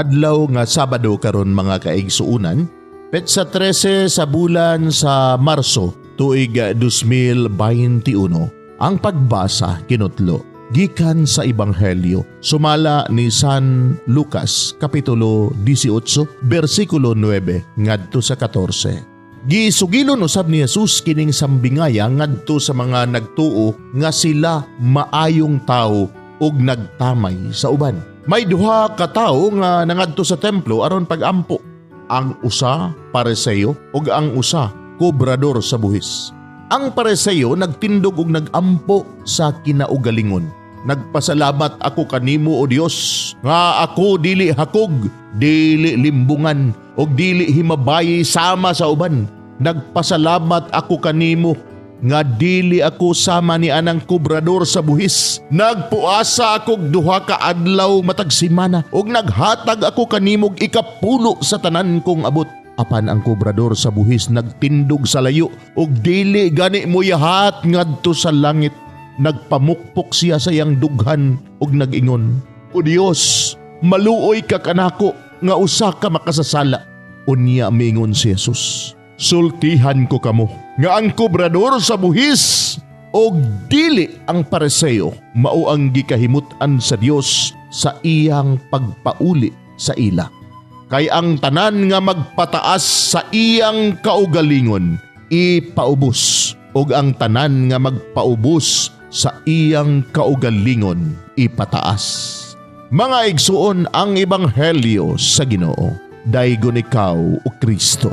Adlaw nga Sabado karon, mga kaigsuunan, petsa 13 sa bulan sa Marso, tuig 2021. Ang pagbasa kinutlo gikan sa Ebanghelyo sumala ni San Lucas, kapitulo 18, bersikulo 9 ngadto sa 14. Gisugilon usab ni Jesus kining sambingaya ngadto sa mga nagtuo nga sila maayong tawo ug nagtamay sa uban. May duha ka tawo nga nangadto sa templo aron pagampo. Ang usa Pariseo ug ang usa kobrador sa buhis. Ang Pariseo nagtindog ug nagampo sa kinaugalingon. "Nagpasalamat ako kanimo, O Dios, nga ako dili hakog, dili limbungan ug dili himabayi sama sa uban. Nagpasalamat ako kanimo nga dili ako sama ni anang kobrador sa buhis. Nagpuasa akog 2 ka adlaw matag semana ug naghatag ako kanimog ikapulo sa tanan kong abot." Apan ang kobrador sa buhis nagtindog sa layo ug dili gani moyahat ngadto sa langit. Nagpamukpok siya sa iyang dughan ug nag-ingon, "O Dios, maluoy ka kanako nga usa ka makasasala." Unya miingon si Jesus, "Sultihan ko kamo nga ang kobrador sa buhis og dili ang Pariseo mao ang gikahimut-an sa Dios sa iyang pagpauli sa ila. Kay ang tanan nga magpataas sa iyang kaugalingon ipaubos, ug ang tanan nga magpaubos sa iyang kaugalingon ipataas." Mga igsuon, ang ebanghelyo sa Ginoo. Daygon ikaw, o Kristo.